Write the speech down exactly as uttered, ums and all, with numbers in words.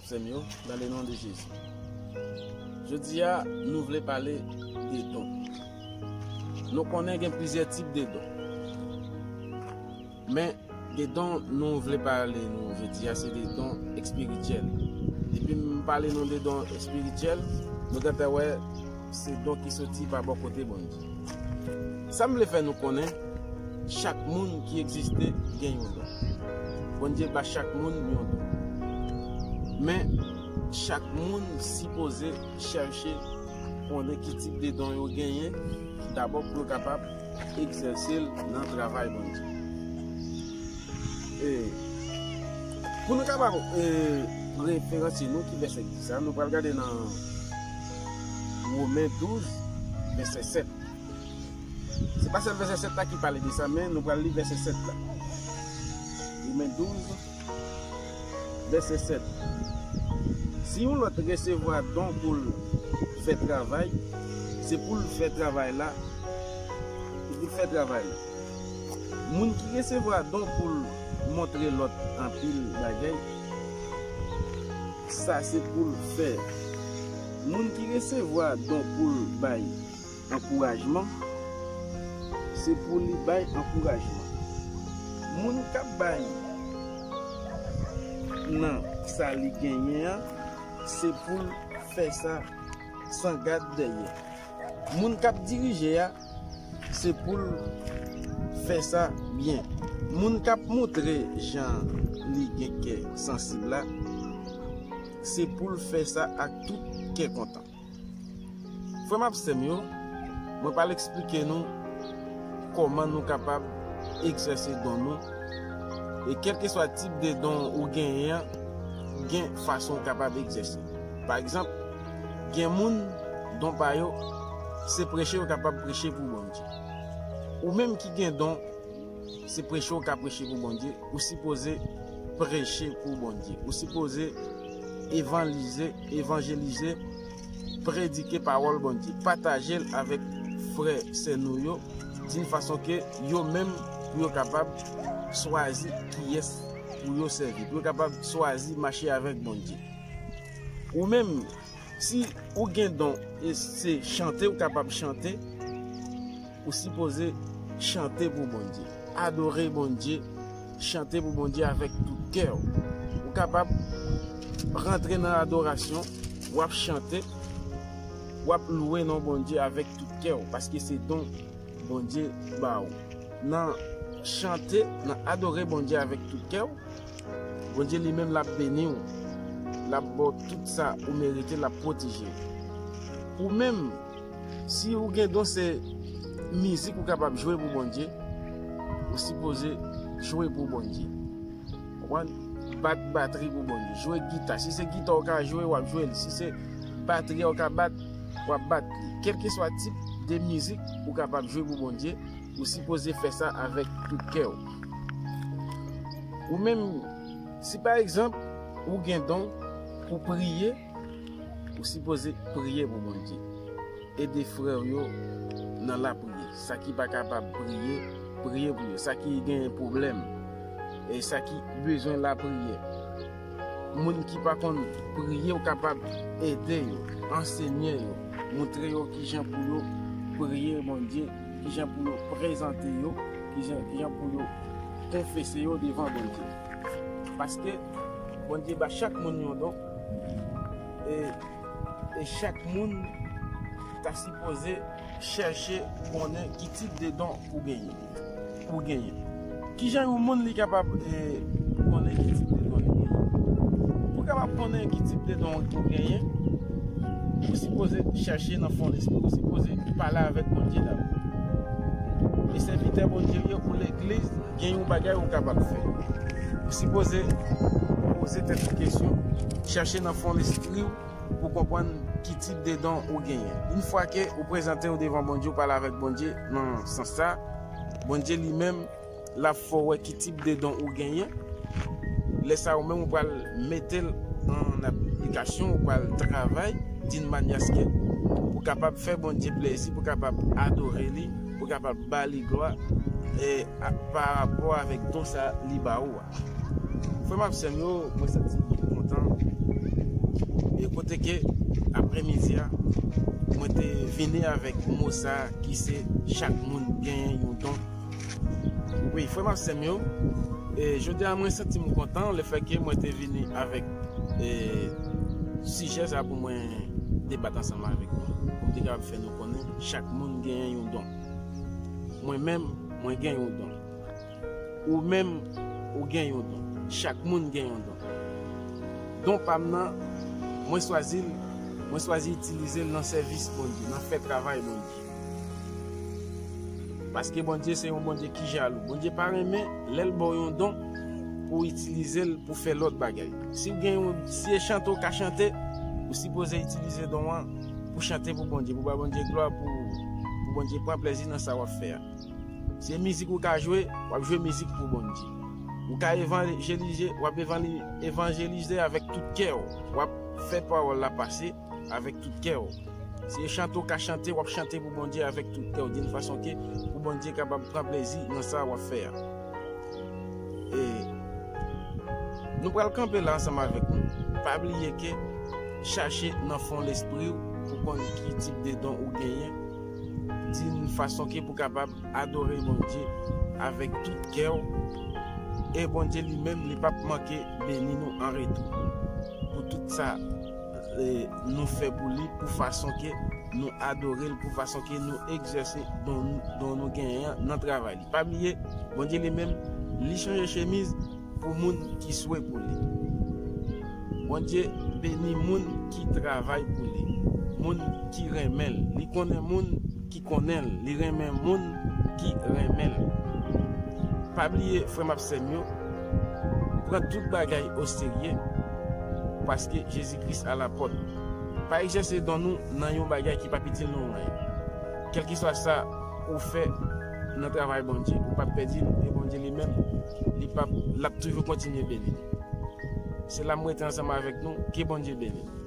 Sè m yo, dans le nom de Jésus. Jodi a, nou vle pale de don. Nou konnen gen plizyè tip de don. Men, de don nou vle pale nou jodi a, se de don espirityèl. Depi m pale nou de don espirityèl, nou gentan wè se don ki soti pa bò kote Bondye. Sa m vle fè nou konnen, chak moun ki egziste gen yon don. Bondye ba chak moun yon don. Men, chak moun sipoze chèche konnen ki tip de don yo genyen, dabò pou yo kapab egzèse l nan travay Bondye. E, pou nou kapab, e, referanse nou ki vèsè ki di sa, nou pral gade nan Women douz, vèsè sèt. Se pa sèl vèsè sèt la ki pale de sa, men nou pral li vèsè sèt la. Women douz, vèsè sèt. Si yon lòt resevwa don pou l fè travay, se pou l fè travay la, se pou l fè travay la. Moun ki resevwa don pou l montre lòt anpil bagay, sa se pou l fè. Moun ki resevwa don pou l bay ankourajman, se pou li bay ankourajman. Moun k ap bay nan sa li genyen an, se pou l fè sa san gad dèyè. Moun k ap dirije a, se pou l fè sa byen. Moun k ap montre jan li gen kè sansib la, se pou l fè sa ak tout kè kontan. Frè m ak sè m yo, mwen pral eksplike nou kòman nou kapab egzèse don nou. E kèlkeswa tip de don ou genyen an, gen fason ou kapab egzèse. Pa egzanp, gen moun, don pa yo, se preche yo kapab preche pou Bondye. Ou menm ki gen don, se preche w ka preche pou Bondye, ou sipoze preche pou Bondye. Ou sipoze evanjelize, evanjelize, predike pawòl Bondye, pataje l avèk frè, sè nou yo, d'une façon ke yo menm, pou yo kapab chwazi kiyès pou yo sèvi, pou yo kapab chwazi mache avèk Bondye. Ou menm, si ou gen don, e se chante, ou kapab chante, ou sipoze chante pou Bondye. Adore Bondye, chante pou Bondye avèk tout kè w. Ou kapab rantre nan adorasyon, w ap chante, w ap lwe non Bondye avèk tout kè w, paske se don Bondye ba ou. Nan chante, nan adore Bondye avèk tout kè w, Bondye li menm l ap beni w. L ap ba w tout sa ou merite, l ap pwoteje w. Ou menm, si ou gen don se mizik ou kapab jwe pou Bondye, ou sipoze jwe pou Bondye. Konprann? Bat batri pou Bondye. Jwe gita. Si se gita ou ka jwe, w ap jwe l. Si se batri ou ka bat, w ap bat li. Kèlkeswa tip de mizik ou kapab jwe pou Bondye, ou sipoze fè sa avèk tout kè w. Ou menm, si pa egzanp, ou gen don pou priye, ou sipoze priye pou Bondye. Ede frè w yo nan lapriyè. Sa ki pa kapab priye, priye pou yo. Sa ki gen pwoblèm, e sa ki bezwen lapriyè. Moun ki pa konn priye, ou kapab ede yo, ansenye yo, montre yo kijan pou yo priye Bondye, kijan pou yo prezante yo, kijan, kijan pou yo konfese yo devan Bondye. Paske Bondye ba chak moun yon don, e, e chak moun ta sipoze chèche konnen ki tip de don ou genyen. Ou genyen. Kijan yon moun li kapab, e, konnen ki tip de don li genyen? Pou kapab konnen ki tip de don ou genyen, ou sipoze chèche nan fon lespri, ou sipoze pale avèk Bondye dabò. E sèvitè Bondye ou ye, ou legliz, gen yon bagay ou kapab fè. Ou sipoze poze tèt ou kesyon, chèche nan fon lespri w pou konprann ki tip de don ou genyen. Yon fwa ke ou prezante w devan Bondye, ou pale avèk Bondye nan sans sa, Bondye li menm, l ap fè w wè ki tip de don ou genyen. Lè sa a, ou menm ou pral mete l an aplikasyon, ou pral travay d'une manière à ce que ou kapab fè Bondye plezi, pou kapab adore li, pou kapab ba li glwa, e, a, pa rapò avèk don sa li ba ou a. Frè m ak sè m yo, mwen santi m kontan E kote ke aprè midi a, mwen te vini avèk mo sa ki se chak moun genyen yon don. Wi, frè m ak sè m yo, e, jodi a mwen santi m kontan lefètke mwen te vini avèk, e, sijè sa pou mwen debat ansanm avèk nou, pou m te kapab fè nou konnen chak moun genyen yon don. Mwen menm, mwen gen yon don. Ou menm, ou gen yon don. Chak moun gen yon don. Don pa m nan, mwen chwazi l, mwen chwazi itilize l nan sèvis Bondye, nan fè travay Bondye. Paske Bondye se yon Bondye ki jalou. Bondye pa renmen lè l ba w yon don pou w itilize l pou fè lòt bagay. Si w gen yon, si e chante w ka chante, ou sipoze itilize don an pou chante pou Bondye, pou bay Bondye glwa, pou, pou Bondye pran plezi nan sa w ap fè a. Si e mizik ou ka jwe, w ap jwe mizik pou Bondye. Ou ka evanjelize, w ap evanjelize avèk tout kè w. W ap fè pawòl la pase avèk tout kè w. Si e chante ou ka chante, w ap chante pou Bondye avèk tout kè w, d'une façon ke pou Bondye kapab pran plezi nan sa w ap fè a. E nou pral kanpe la ansanm avèk nou. Pa bliye ke chache nan fon lespri w pou konn ki tip de don ou genyen, d'une façon ke pou kapab adore Bondye avèk tout kè w, e Bondye li menm, li p ap manke beni nou an retou pou tout sa, e, nou fè pou li, pou fason ke nou adore l, pou fason ke nou egzèse don, don nou genyen an nan travay li. Pa bliye, Bondye li menm, li chanje chemiz pou moun ki swe pou li. Bondye beni moun ki travay pou li, moun ki renmen l. Li konnen moun ki konnen l, li renmen moun ki renmen l. Pa bliye, frè m ak sè m yo, pran tout bagay oserye, paske Jezi Kris alapòt. Pa egzèse don nou nan yon bagay ki p ap itil nou anyen. Kèlkeswa sa ou fè nan travay Bondye, ou p ap pèdi l, e Bondye li menm, li p ap, l ap toujou kontinye beni nou. Se la m rete ansanm avèk nou, ke Bondye beni nou.